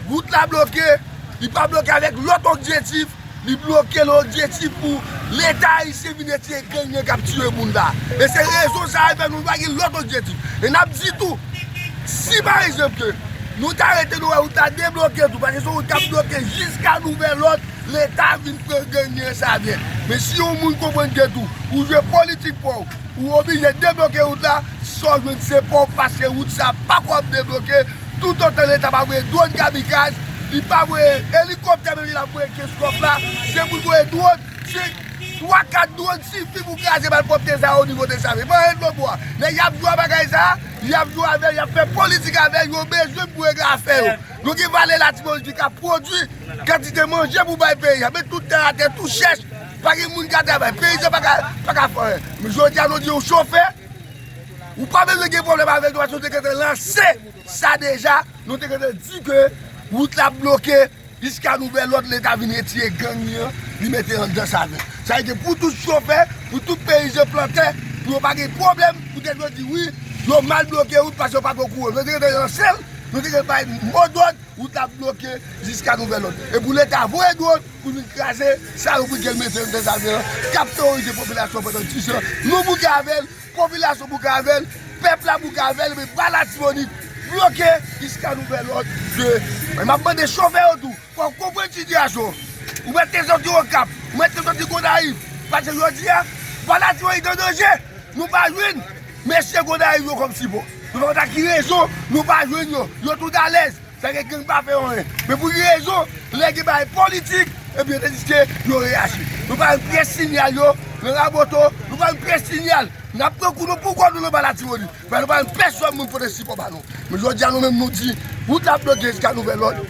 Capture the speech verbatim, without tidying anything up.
Wout la bloke, li pa bloke avèk lòt objektif, li bloke nan objektif pou Leta ayisyen vin retire gang nan k ap tiye moun la. E se rezon sa a fè nou pa gen lòt objektif. E n ap di tou, si pa egzanp ke nou ta rete nou wè wout la debloke tou, paske se yon wout k ap bloke jiska nouvèl òd, Leta vin pran gang nan sa vyen. Men si yon moun konprann ke tou, ou jwe politik pa w, ou oblije debloke wout la, sa w jwenn se pa w, paske wout sa pako ap debloke, toutotan Leta pa voye dwòn kamikaz, li pa voye elikoptè, menm si l ap voye kenz kòb la, se pou l voye dwòn, se twa kat dwòn sifi pou kraze malpwòpte sa yo o nivo de Dessalines. Pa anyen dlo bwa. Nèg y ap jwe a bagay sa, y ap jwe avè l, y ap fè politik avè l, yo bezwen pou regle afè yo. Nou gen vale Latibonit ki ka pwodui kantite manje pou bay peyi a, men tout tè atè, tou chèch, pa gen moun ka travay, peyizan pa ka, pa ka fè anyen. Men jodi a nou di yon chofè, ou pa bezwen gen pwoblèm avèk nou, paske nou te gentan lanse sa deja, nou te gentan di ke wout la bloke, jiska nouvèl òd, Leta vin retire gang li an, li mete anndan sa vyen. Sa vle di pou tout chofè, pou tout peyizan plantè, pou yo pa gen pwoblèm, poutèt yo di wi, yo mal bloke wout paske yo pa gen kouran. Nou te gentan lanse l, nou te gentan bay modòd, wout la bloke jiska nouvèl òd. E pou Leta voye dwòn pou vin kraze salopri ke l mete anndan sa vyen an, k ap teworize popilasyon pandan dis an. Nou bouke avè l, popilasyon bouke avè l, pèp la bouke avè l, men ba Latibonit bloke jiska nouvèl òd de. Men m ap mande chofè yo tou, fò w konprann sitiyasyon. Ou mèt te soti Okap, ou mèt te soti Gonayiv, paske jodi a, ba Latibonit an danje. Nou pa jwenn mesye Gonayiv yo kòm sipò. Nou pa konn ak ki rezon nou pa jwenn yo. Yo tout alèz. Sa gen gang pa fè anyen. Men pou ki rezon, lè gen bagay politik, ebyen, tandiske yo reyaji. Nou pa jwenn pyès sinyal yo, nan Raboto, nou pa jwenn pyès sinyal. N ap pran kou nou pou kò nou nan ba Latibonit. Men nou pa jwenn pèsòn moun pote sipò ba nou. Men jodi a nou menm nou di, wout la bloke jiska nouvèl òd.